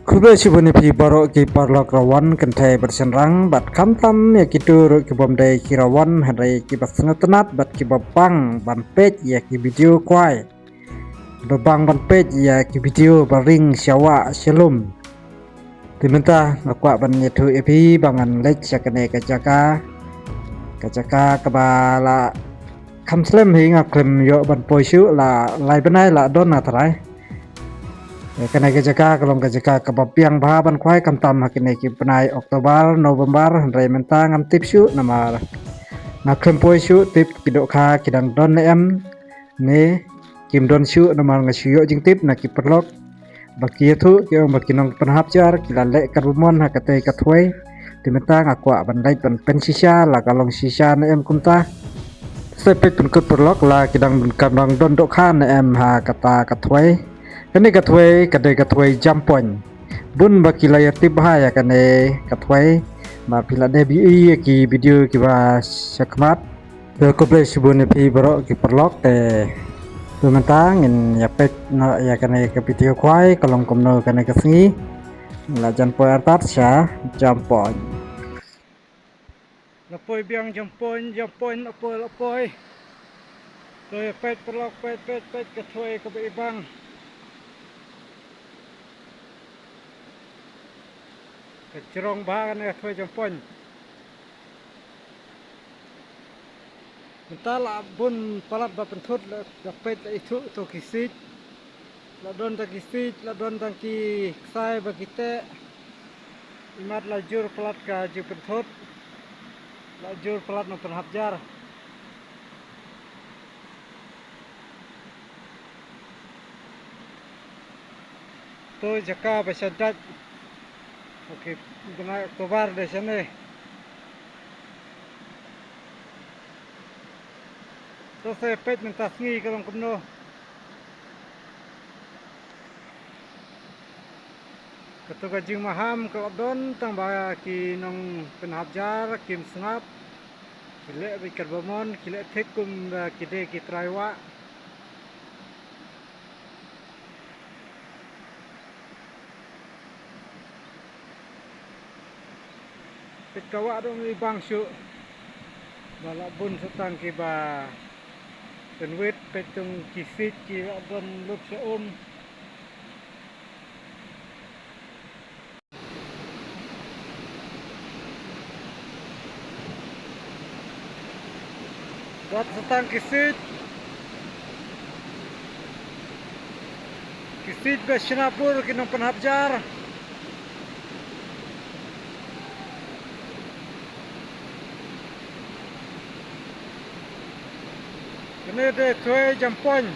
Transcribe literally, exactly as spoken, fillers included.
Khublei shibun ïa phi baroh ki paralok rawon kynthei bad shynrang bad khamtam ïa kito ruh ki bym dei ki rawon hynrei kiba sngewtynnat bad kiba bang ban peit ïa ki video kwai. Ba bang ban peit ïa ki video ba ring sha wah sha lum. Te mynta nga kwah ban ïathuh ïa phi ba ngan leit sha kane ka jaka. Ka jaka kaba la kham slem hi, nga khlem ïoh ban poi shuh, la lai bnai la don na trai. Ïa kane ka jaka ka long ka jaka kaba biang bha ban kwai khamtam ha kine ki bnai October, November, hynrei mynta ngam tip shuh namar nga khlem poi shuh tip ki dohkha ki dang don ne em. Ne kim don shuh namar nga shu ïoh jingtip na ki paralok ba ki ïathuh ki ong ba ki nongpynhap jar ki la leh karbamon ha katei ka thwei. Te mynta nga kwah ban leit ban pynshisha la ka long shisha ne em kumta. Sa peit pynkut paralok la ki dang, ka dang don dohkha ne em ha kata ka thwei. Kane ka thwei ka dei ka thwei Jampon. Bun ba ki la ïatip bha ïa kane ka thwei. Ba phi la dep ïohi ïa ki video kiba shakhmat. Te khublei shibun ïa phi baroh ki paralok te. Te mynta ngin ïa peit noh ïa kane ka video kwai ka long kumno kane ka sngi. La jan poi artat sha Jampon. La poi biang Jampon, Jampon la poi, la poi. Te ïa peit paralok, peit, peit, peit ka thwei kaba ibang. Ka jrong bha kane ka thwei Jampon. Mynta la bun palat ba pynthut, la, la peit la ithuh to ki siej. La don tang ki siej, la don tang ki ksai ba ki teh. Imat la jur palat ka jingpynthut. La jur palat nongpynhap jar. To jaka ba sha dait. Okay, bnai October de shane. To sa peit mynta sngi ka long kumno. Kato ka jingmaham ka la don tang ba ki nongpynhap jar kim sngap. Ki leh beit karbamon, ki leh thik kum ba ki dei ki trai wah. Peit ka wah dang ibang shuh. Ba la bun sa tang kiba pynwit, peit tang ki siej ki la don lut sha um. Wat sa tang ki siej. Ki siej ba shna bur ki nongpynhap jar. Kane dei thwei Jampon.